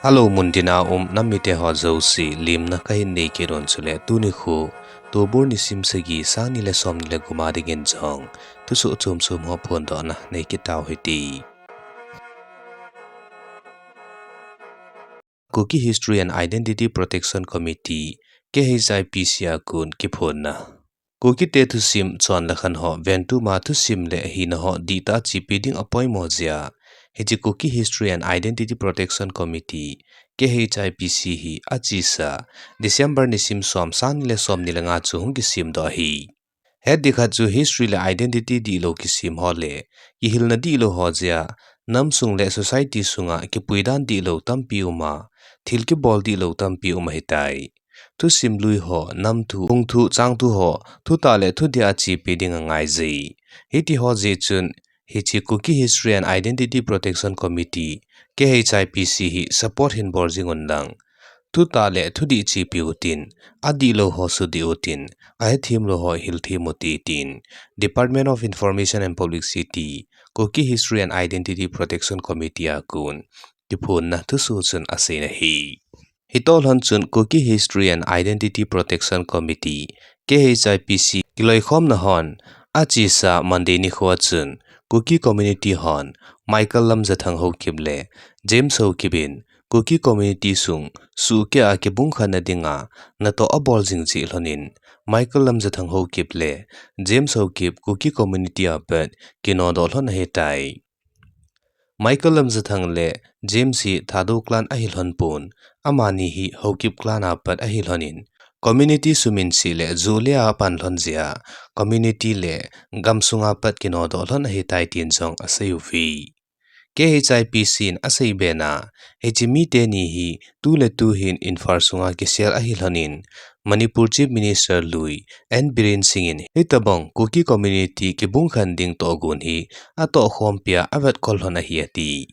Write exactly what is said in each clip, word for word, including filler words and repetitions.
Hello, muntina um nam mite ho jouse, limna kahin nei kit un chule tuni khu, Tubur nisim sagi, sang ni le som ni le gup a dingin jong thusoh chom chom ho phondohna nei kit tau hite. Kuki History and Identity Protection Committee, K H I P C a kon kiphonna. Kukite thusim chon le khan ho, ventup a thusim le hina ho dihtah a chepi ding apoimo jeh a, hiche Kuki History and Identity Protection Committee, K H I P C hi achesa December nisim som, sang ni le som ni le nga chu hung kisemdoh ahi. Hetding khat chu history le identity dihlou kisem ho le kihilna dihlou ho jeh a, nam sung le society sunga kipui dan dihlou tampi um a, thil kibol dihlou tampi um ahitai. Thusim lui ho, nam thu, hung thu, chang thu ho, thutah le thudih a chepi ding angaije. Hiti ho jeh chun, hiche Kuki History and Identity Protection Committee, K H I P C hi support hin bol jing un lang, thutah le thudih chepi utin, adihlou ho sudih utin, ahethem lou ho hilthem ute tin, Department of Information and Publicity, Kuki History and Identity Protection Committee a kon kiphonna thusoh chun aseiyin ahi. Hitoh lhon chun Kuki History and Identity Protection Committee, K H I P C, kiloikhomna hon, achesa Monday nikho a chun, Kuki community hon, Michael Lamjathang Haokip le James Haokip in, Kuki community sung, suhkeh a kibungkhenna dinga, natoh abol jing jeh lhonin, Michael Lamjathang Haokip le James Haokip Kuki community a pat kinodoh lhon ahitai. Michael Lamjathang le James hi Thadou clan ahi lhon pon, amani hi Haokip clan a pat ahi lhonin, community suminse le ju le a pan lhon jeh a, community le gamsung a pat kinodoh lhon ahitai tin jong asei uve. K H I P C in asei bena, hiche mite ni hi tu le tu hin Imphal sunga kisel ahi lhonin, Manipur Chief Minister lui, N Biren Singh in hitobang Kuki community kibungkhen ding tohgon hi atohkhompi a avetkol lhon ahi ati.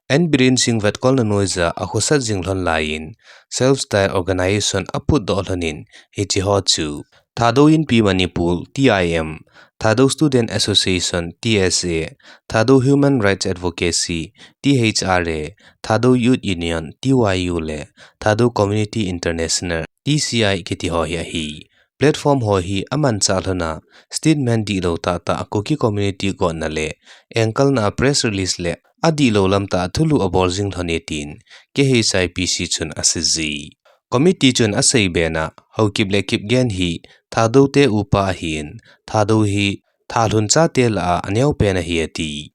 N Biren Singh vetkolna noiya akhosat jing lhon laiyin, self-style organization aputdoh lhonin, hiche ho chu, Thadou Inpi Manipur, T I M, Thadou Student Association, T S A, Thadou Human Rights Advocacy, T H R A, Thadou Youth Union, T Y U le Thadou Community International, T C I kiti ho hi ahi. Platform ho hi amanchah lhona, statement dihlou tahtah Kuki community gotna le engkalna a press release le adihlou lamtah thulhuh abol jing lhone tin K H I P C chun aseije. Committee chun asei bena, Haokip le Kipgen hi Thadou te upa ahin, Thadou hi Thalhun chate lah a aneopen ahi ati.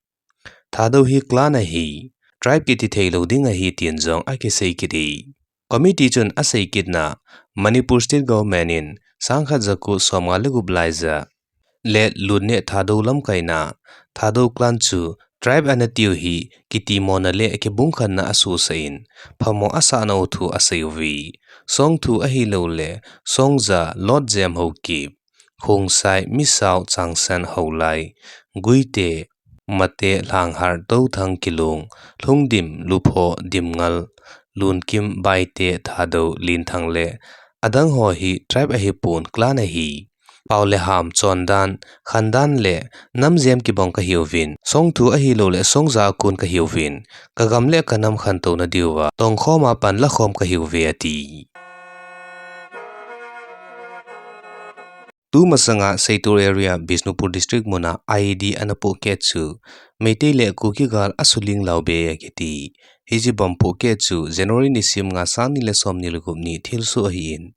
Thadou hi clan ahi, tribe kiti theilou ding ahi tin jong akisei kit e. Committee chun asei kitna, Manipur State Government in sangkhat jako somnga le gup laiya, Late Lutneh Thadou lamkaina, Thadou clan chu tribe anatiu hi kitimona le kibungkhenna asohsah in, phamo asahna u thu asei uve. Song thu ahilouleh, Songja, Lotjem Haokip, Khongsai, Misao, Changsan, Haolai, Guite, Mate, Lhanghar, Touthang, Kilung, Lhungdim, Lupho, Dimngal, Lunkim, Baite, Thadou, Linthang le adang ho hi tribe ahipon clan ahi. Pao le ham, chondan, khandan le namjem kibang kahiuvin, Song thu ahilouleh Songja a kon kahiuvin, kagam le kanam khantouna diuva tongkhom a panlakhom kahiuve ati. Tumasanga Seitur area, Bishnupur district muna I E D ana pohkeh chu Meitei le Kuki gal asuling laube akiti. Hiche bomb pohkeh chu January nisim nga, sang ni le som ni le gup ni thilsoh ahin,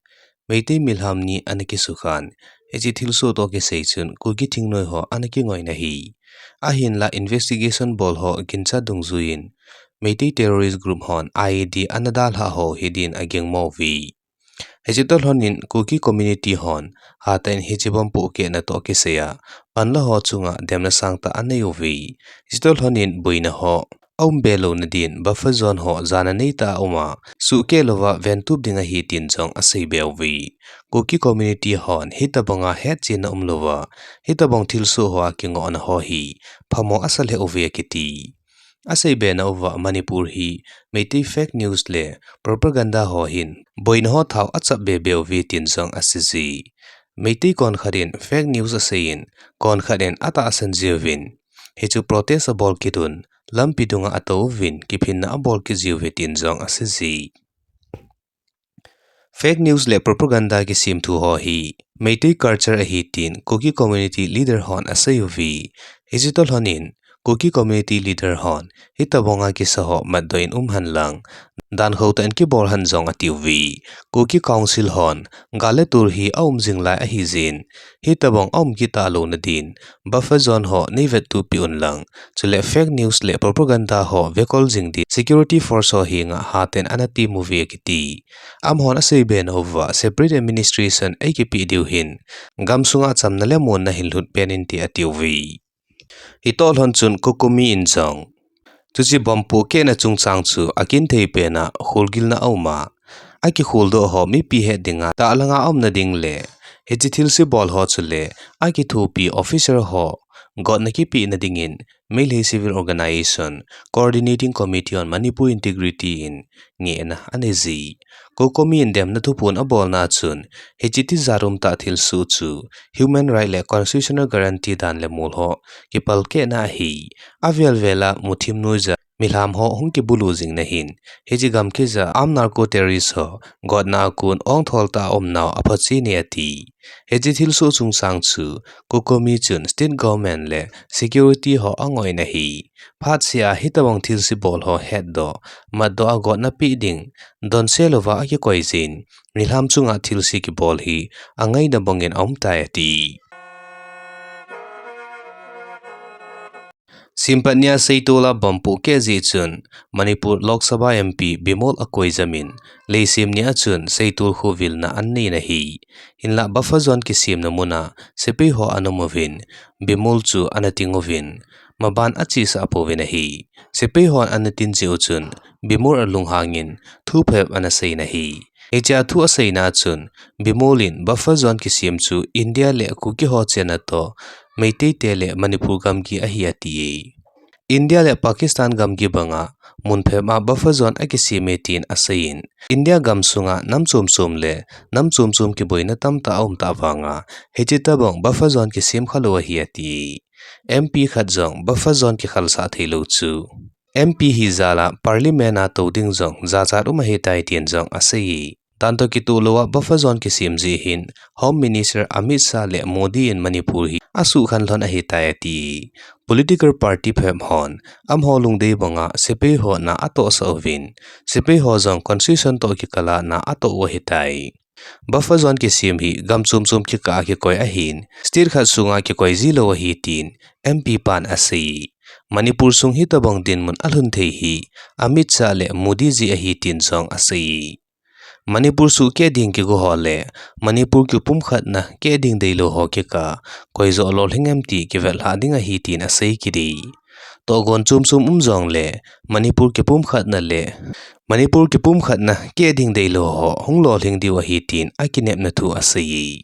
Meitei milham ni ana kisukhan. Hiche thilsoh toh kisai chun Kuki thingnoi ho ana kingoina ahi. Ahinla investigation bol ho ginchat dungjuiyin Meitei terrorist group hon I E D ana dalhah ho hidin agingmo uve. Hiche toh lhonin Kuki community hon hatah in hiche bomb pohkehna toh kisai a panla ho chunga demna sangtah anei uve. Hiche toh lhonin boina ho aumbe louna din buffer zone ho jana neitah a uma, suhkeh louva ventup ding ahi tin jong aseibe uve. Kuki community hon hitobanga hetchenna umlouva hitobang thilsoh ho a kingohna ho hi phamo asa lheh uve akiti. Aseibe nauva Manipur hi Meitei fake news le propaganda ho hin boina ho thao achapbe beuve tin jong aseije. Meitei konkhat in fake news aseiyin, konkhat in atahsan jiuvin, hichu protest abol kitun, lampi dunga atou uvin kiphinna abol kit jiuve tin jong asei ji. Fake news le propaganda kisem thu ho hi Meitei culture ahi tin Kuki community leader hon asei uve. Hiche toh lhonin Kuki community leader hon hitobanga kisa ho matdoh in um hen lang, dan khou tah in kibol hen jong ati uve. Kuki Council hon gal le tul hi aum jing lai ahi jeh in, hitobang aum kit talou na din, buffer zone ho nei vettup peh un lang, chule fake news le propaganda ho vekol jing din security force ho henga hatah in ana tem uve akiti. Amahon asei be nauva separate administration eikipeh diu hin, gamsunga chamna le muanna hin lhut pen inte ati uve. Hitoh lhon chun COCOMI in jong, chuche bomb pohkehna chungchang chu akinthei pena kholgilna auma, akikholdoh ho mipi het dinga tahlanga aumna ding le, hiche thilse bol ho chule akithopi officer ho gotna kipehna dingin Meitei Civil Organization Coordinating Committee on Manipur Integrity in ngehna anei ji. COCOMI in demna thuphon abolna chun, hiche tijat umtah thilsoh chu human right le constitutional guarantee dan le mol ho kipalkehna ahi. Avel vela muthim noija milham ho hung kibulu jing na hin, hiche gam kija armed narco terrorist ho gotna a kon ongthol tah a umnau aphachen e ati. Hiche thilsoh chungchang chu COCOMI chun state government le security ho angoina ahi. Phatsea hitobang thilse bol ho hetdoh, matdoh a gotna peh ding, donse louva akikoi jin, milham chunga thilse kibol hi angaina bangin aumtai ati. Simpat nia seitol a bomb pohkeh jeh chun Manipur Lok Sabha MP Bimol akoi jamin, leiset nia chun seitol khovilna anei in ahi. Hinla buffer zone kisemna muna sepai ho ana um uvin, Bimol chu ana ting uvin, maban achesah pouvin ahi. Sepai hon ana tin jeh u chun, Bimol alunghangin thu phabep ana seiyin ahi. Hichea thu aseina chun, Bimol in buffer zone kisem chu India le Kuki ho chenna toh, Meitei te le Manipur gamgi ahi ati e. India le Pakistan gamgi banga mun phabep a buffer zone akisem e tin aseiyin, India gamsunga nam chom chom le nam chom chom kiboina tamtah aum tah vanga, hiche tobang buffer zone kisem khalou ahi ati e. MP khat jong buffer zone kikhalsah theilou chu MP hi jal a Parliament a tou ding jong jachat um ahitai tin jong aseiye. Dan toh kitoh louva buffer zone kisem jeh hin Home Minister Amit Shah le Modi in Manipur hi asuhkhen lhon ahitai ati. Political party phabep hon amaho lungdei banga sepai ho na atohsah uvin, sepai ho jong constitution toh kikal a na atoh u ahitai. Buffer zone kisem hi gam chom chom kikah a kikoi ahin, state khat sunga kikoi jilou ahi tin MP pan asei. Manipur sung hitobang dinmun alhun thei hi Amit Shah le Modi jeh ahi tin jong asei. Manipur suhkeh ding kigo ho le Manipur kipumkhatna keh ding deilou ho kikah a koi joh lolhing em ti kivetlhah ding ahi tin asei kit e. Tohgon chom chom um jongle Manipur kipumkhatna le Manipur kipumkhatna keh ding deilou ho hung lolhing diu ahi tin akinepna thu asei e.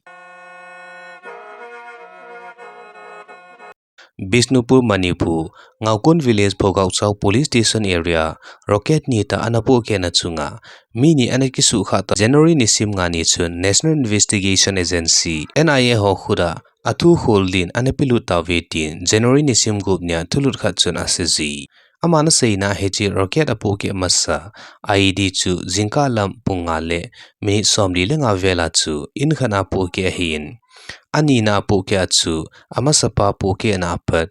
Bishnupur, Manipur, Ngaokon Village, Phogaokchao Police Station area, rocket ni tah ana pohkehna chunga mi ni ana kisuhkhah tah January nisim nga ni chun National Investigation Agency, N I A ho khut a athu khol din ana pelut tauve tin January nisim gup nia thulut khat chun aseiji. Aman aseina hiche rocket apohkeh masa I E D chu jingkah lam pung nga le minute somli le nga vel a chu in khat a apohkeh ahin, anina apohkeh a chu amasapa pohkehna apat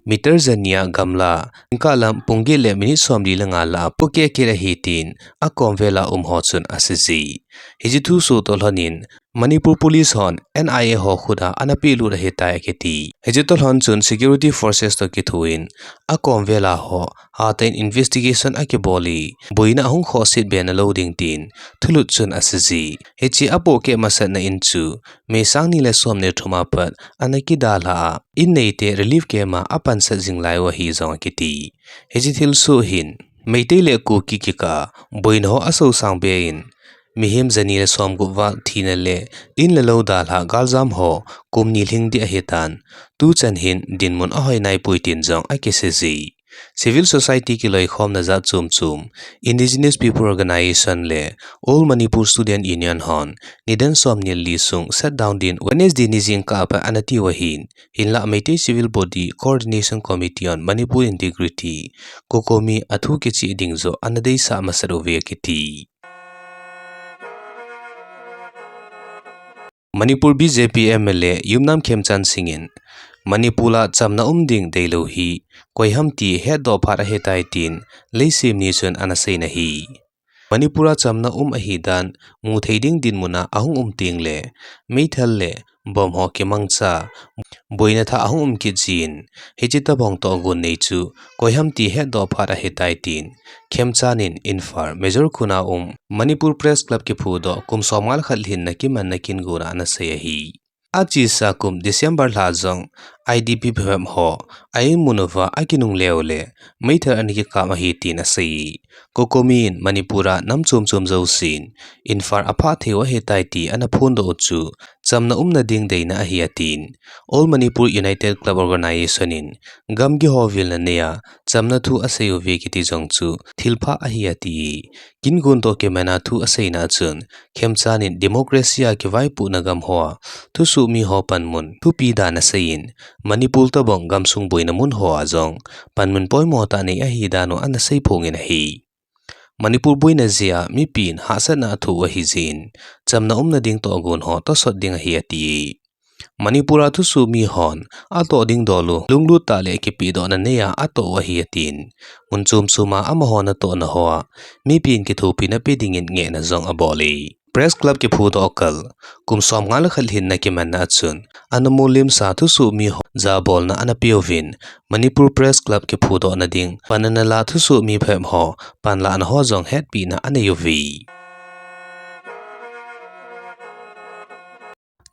meter jani a gamla, jingkah lam pung get le minute somli le nga lah a apohkeh kit ahi tin akom vel a um ho chun aseiji. Hiche thusoh toh lhonin Manipur Police hon N I A ho khut a ana pelut ahitai akiti. Hiche toh lhon chun security forces toh kithoin akom vel a ho hatah in investigation akibol e, boina ahung khohset be nalou ding tin thulut chun aseiji. Hiche apohkeh masatna in chu May sang ni le somni le thum a pat ana kidalhah a, in neite relief camp a apansat jing lai u ahi jong akiti. Hiche thilsoh hin Meitei le Kuki kikah a boina ho asosang be in, mihem jani le somgup val thina le in le lou dalhah galjam ho kum ni lhing ding ahitan, tuchan hin dinmun ahoi naipoi tin jong akiseiji. Civil society kiloikhomna jat chom chom, Indigenous People Organization le All Manipur Student Union hon nidan somni le li sung shutdown din Wednesday ni jingkah a pat ana tiu ahin, hinlah Meitei Civil Body Coordination Committee on Manipur Integrity, COCOMI a thu kicheh ding joh ana deisah masat uve akiti. Manipur B J P M L A Yumnam Khemchand Singh in Manipur a chamna um ding deilou hi koiham ti hetdoh phat ahitai tin leiset mi chun ana seina ahi. Manipur a chamna um ahidan muthei ding dinmun a ahung um tengle meithal le bomb ho kimangcha boina thah ahung um kit jin, hiche tobang tohgon nei chu koiham ti hetdoh phat ahitai tin Khemchand in Imphal Major khun a um Manipur Press Club kiphudoh kum somnga le khat lhinna kimanna kingon a ana sei ahi. Achesa kum December lha jong I D P phabep ho a-in mun uva akinungle uleh meithal ana kikap ahi tin asei. COCOMI in Manipur a nam chom chom jousen Imphal aphah thei u ahitai ti ana phondoh u chu chamna umna ding deina ahi atin, All Manipur United Club Organization in gamgi ho vilna nei a chamna thu asei uve kiti jong chu thilpha ahi ati. Kingon toh kiman a thu aseina chun Khemchand in democracy a kivaipohna gam ho a thusoh mi ho panmun thupi dan aseiyin, Manipur tobang gamsung boina mun ho a jong panmun poimo tah nei ahidan u ana seiphongin ahi. Manipur boina jeh a mipin hahsatna athoh u ahijeh in chamna umna ding tohgon ho tosot ding ahi ati. Manipur a thusoh mi hon atoh ding dol u lunglut tah le kipehdohna nei a atoh u ahi atin, mun chom chom a amaho natohna ho a mipin kithopina pe dingin ngehna jong abol e. Press Club kiphudoh kal kum somnga le khat lhinna kimanna a chun ana mulimsa thusoh mi ho jabolna ana peuvin, Manipur Press Club kiphudohna ding pan ana la thusoh mi phabep ho panlahna ho jong hetpina anei uve.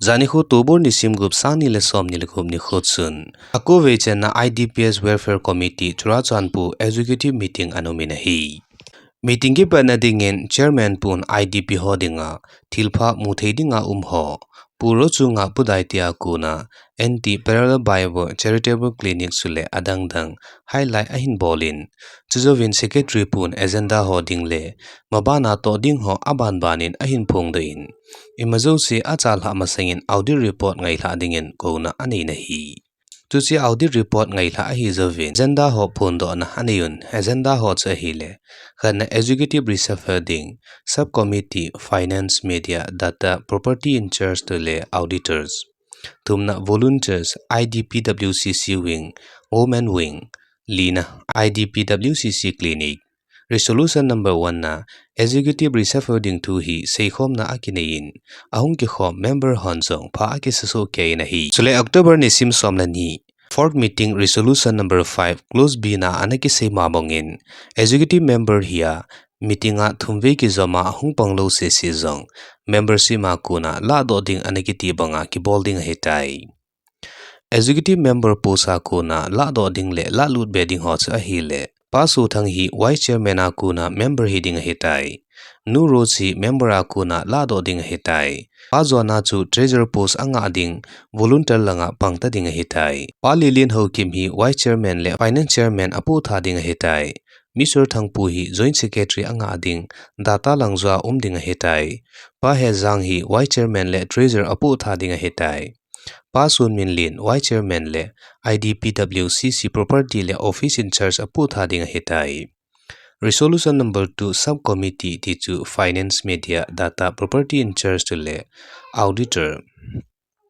Jani nikho October nisim gup, sangni le somni le gup nikho chun akovei channa I D P S Welfare Committee Churachandpur Executive Meeting ana umin ahi. Meeting kipatna dingin Chairman pun I D P ho dinga thilpha muthei dinga um ho, Pu Rochunga Pudaite a kona Anti Parallel Bible Charitable Clinic chule adang dang highlight ahin bolin, chujouvin Secretary pun agenda ho ding le mabana toh ding ho aban banin ahin phongdoh in, imajouse achalhah masangin audit report ngailhah dingin kona aneina ahi. Chuche audit report ngailhah ahijouvin agenda ho phondohna anei un, agenda ho chu ahile, khatna executive reshuffle ding, sub committee, finance, media, data, property in charge chule auditors. Thumna volunteers, I D P W C C wing, women wing. Lina, I D P W C C clinic. Resolution number one na executive reshuffle ding thu hi seikhomna akineiyin, ahung kikhom member hon jong pha akisah soh keiyin ahi. Chule October nisim som le ni, fourth meeting resolution number five clause B na ana kisei ma bangin, executive member hi a meeting a thumvei kijom a ahung panglou sese jong membership a kona lahdoh ding ana kiti banga kibol ding ahitai. Executive member post a kona lahdoh ding le lahlut be ding ho chu ahile, Pa Sothang hi vice chairman a kona member hiding ahitai. Nu Rose hi member a kona lahdoh ding ahitai. Pa Jona chu treasurer post angah ding volunteer langa pangta ding ahitai. Pa Lelen Haokip hi vice chairman le finance chairman apoh tha ding ahitai. Mister Thangpu hi joint secretary angah ding data lang joa um ding ahitai. Pa Hejang hi vice chairman le treasurer apoh tha ding ahitai. Pa Sunminlen, vice chairman le I D P W C C property le office in charge apoh tha ding ahitai. Resolution number two sub committee ti chu finance, media, data, property in charge chule auditor.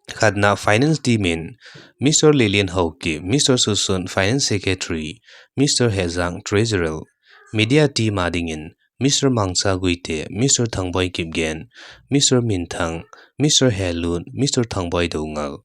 Khatna finance team in Mister Lelen Haokip, Mister Susun finance secretary, Mister Hejang treasurer, media team a dingin Mister Mangcha Guite, Mister Thangboi Kipgen, Mister Minthang, Mister Helun, Mister Thangboi Doungel.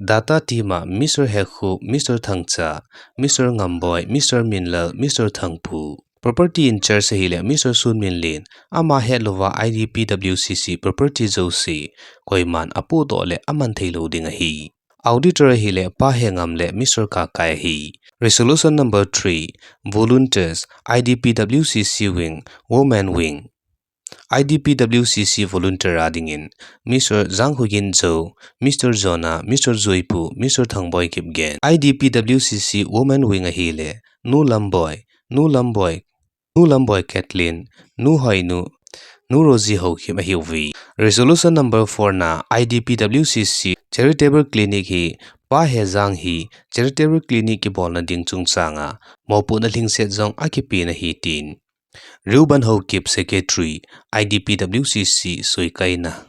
Data team a Mister Hekhup, Mister Thangcha, Mister Ngamboi, Mister Minlal, Mister Thangpu. Property in charge ahile Mister Sunminlen, ama hetlouva I D P W C C property jouse koiman apohdoh le aman theilou ding ahi. Auditor ahile Pa Hengam le Mister Kakai ahi. Resolution number three, volunteers, I D P W C C wing, women wing. I D P W C C volunteer a dingin Mister Jangkhogin Jou, Mister Jona, Mister Joipu, Mister Thangboi Kipgen. I D P W C C women wing ahile Nu Lamboi, Nu Lamboi, Nu Lamboi Kathleen, Nu Hoinu, Nu Rosie Haokip ahiuve. Resolution number four na I D P W C C Charitable Clinic hi Pa Hejang hi Charitable Clinic kibolna ding chungchanga mopohna lhingset jong akipeh ahi tin Reuben Haokip, Secretary, I D P W C C, suikaina.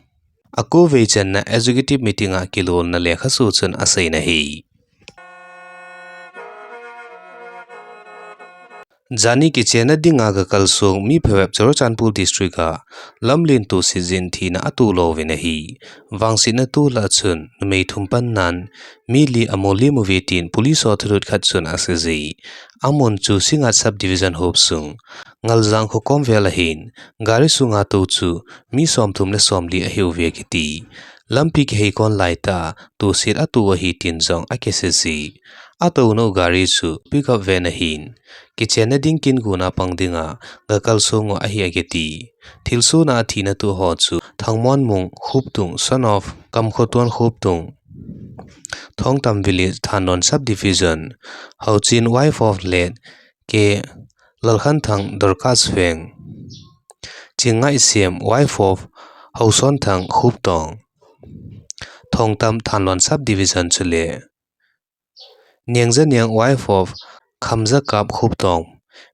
Akhovei channa Executive Meeting a kilolna lekhaso chun asei ahi. Jani kichenna dinga gakalsong mi phabep Churachandpur District a lamlen tohset jin thina atoh louvin ahi. Vangsetna toh lah a chun numei thum pannan mi li amol lim uve tin police ho thulhut khat chun aseije. Amun chu Singngat Subdivision hopsung Ngaljang khokom vel ahin, gari sunga tou chu mi somthum le somli ahiuve akiti. Lampi kihei kon laitah a tohset atoh u ahi tin jong akiseije. Atouna u gari chu pickup van ahin, kichenna ding kin guna pang dinga gakalsong u ahi akiti. Thilsohna a thina toh ho chu Thangmonmung Khuptung, son of Kamkhotuan Khuptung, Thongtam Village, Thanlon Subdivision, Haochin, wife of late K Lalkhanthang Dorcas Veng, Chingngaisem, wife of Haosonthang Khuptong, Thongtam, Thanlon Subdivision chule Nengjaneng, wife of Khamjakap Khuptong,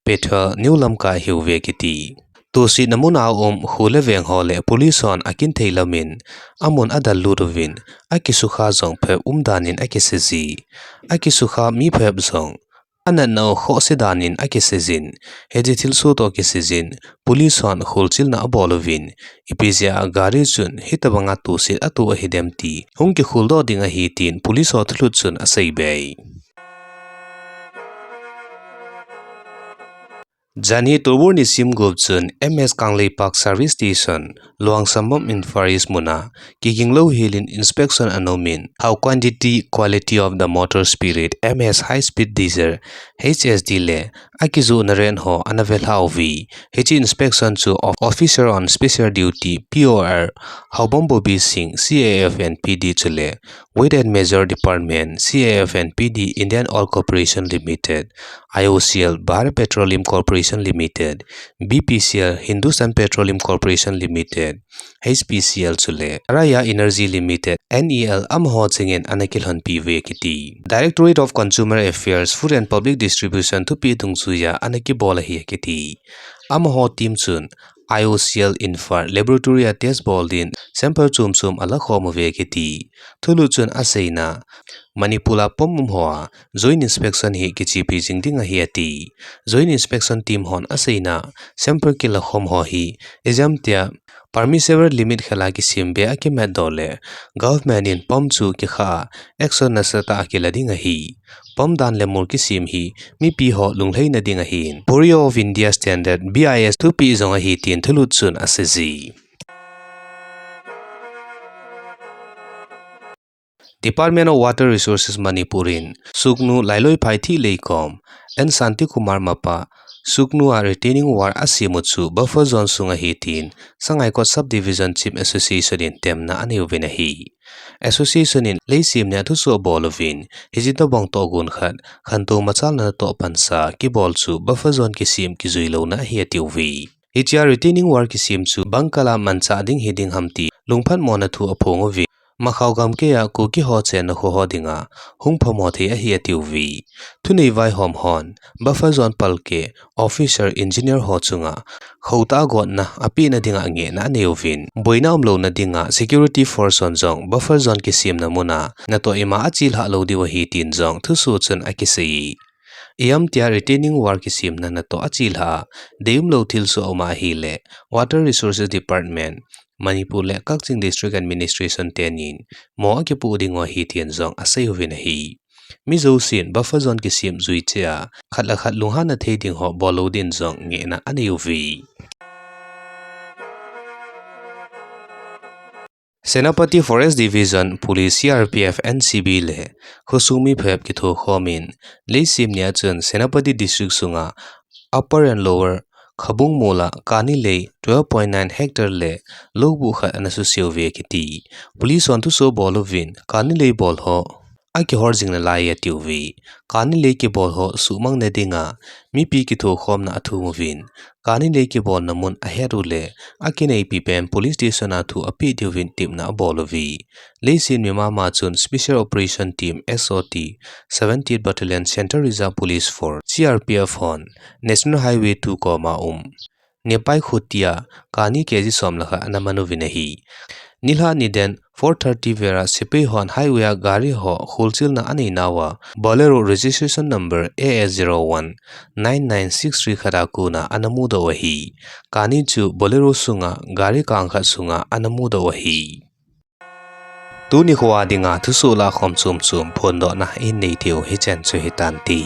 Bethel, New Lamka ahiuve akiti. Tohsetna muna um kho le veng ho le police hon akinthei lamin amun adallut uvin, akisukha jong phabep um danin akiseije. Akisukha mi phabep jong anatna u khohse danin akiseijin, hiche thilsoh toh kiseijin, police hon kholchilna abol uvin, ipi jeh a gari chun hitobanga tohset atoh ahidem ti hung kikholdoh ding ahi tin police ho thulhut chun aseibe. Janhi Tolbur nisim gup chun M S Kangleipak Service Station, Luang Sangam Imphal East muna kiginglou helin inspection ana umin, thao quantity, quality of the motor spirit, M S High Speed Diesel, H S D le akijohna rate ho ana velhauve. Hiche inspection chu of-, Officer on Special Duty, P O R, Haobam Bobby Singh, C I F and P D chule Weights and Measures Department, C I F and P D, Indian Oil Corporation Limited, I O C L, Bharat Petroleum Corporation Limited, B P C L, Hindustan Petroleum Corporation Limited, H P C L chule Araya Energy Limited, N E L amaho chengin ana kilhonpi uve akiti. Directorate of Consumer Affairs, Food and Public Distribution thupeh dungjuiya ana kibol ahi akiti. Amaho team chun I O C L Imphal laboratory a test bol din sample chom chom alakhom uve akiti. Thulhut chun aseina, Manipur a pom um hoa joint inspection hi kichepi jing ding ahi ati. Joint inspection team hon aseina, sample kilakhom ho hi ijemtia permissible limit khela kisem beh a kimatdoh le government in pom chu kikha a action nasatah a kila ding ahi. Pom dan le mol kisem hi mipi ho lunglhaina ding ahin, Bureau of India Standard, B I S thupeh jong ahi tin thulhut chun aseije. Department of Water Resources Manipur in Sugnu Lailoi Phaithih leikom N Shantikumar mapa Sugnu a retaining wall asem u chu buffer zone sung ahi tin Sangaikot Subdivision Chief Association in temna anei uvin ahi. Association in leisemna a thusoh abol uvin, hiche tobang tohgon khat khantou machalna natoh pansa kibol chu buffer zone kisem kijui louna ahi atiuve. Hichea retaining wall kisem chu bangkal a manchah ding hiding ham ti lungphatmona thu aphong uvin, Makhao gamkai a Kuki ho chenna kho ho dinga hung phamo thei ahi atiuve. Thunei vaihom hon buffer zone palkeh officer, engineer ho chunga khohtah a gotna apehna dinga ngehna anei uvin, boina umlouna dinga security force hon jong buffer zone kisemna muna natoh ima achelhah lou diu ahi tin jong thusoh chun akisei. Ijemtia retaining wall kisemna natoh achelhah a deiumlou thilsoh aum ahile, Water Resources Department, Manipur le Kakching District Administration tenin mo akipoh dingu ahi tin jong asei uvin ahi. Mi jousen buffer zone kisem jui cheh a khat le khat lunghanna thei ding ho bollou din jong ngehna anei uve. Senapati Forest Division, Police, C R P F, N C B le khosung mi phabep kithokhomin, leisemna a chun Senapati District sunga Upper and Lower Khabung mola kani lei twelve point nine hectare le loubuh khat ana suse uve akiti. Police hon thusoh abol uvin, kani lei bol ho akihor jing nalai atiu ve. Kani lei kibol ho suhmang nadinga mipi kithokhomna athum uvin, kani lei kibolna mun ahet uleh akineipi pen police station a thu apeh diuvin temna abol uve. Leiset mimama chun Special Operation Team, S O T, Seventeenth Battalion, Central Reserve Police Force, C R P F hon National Highway two koma um Nepai Khutia kani K G som le khat ana man uvin ahi. Nilhah niden four thirty vel a sepai hon highway a gari ho kholchilna anei nauva Bolero registration number A A zero one nine nine six three khat a kona ana mudoh u ahi. Kani chu Bolero sunga gari kang khat sunga ana mudoh u ahi. Tuni khoa dinga thusoh lahkhom chomchom phondohna in nei diu hichen chu hitante.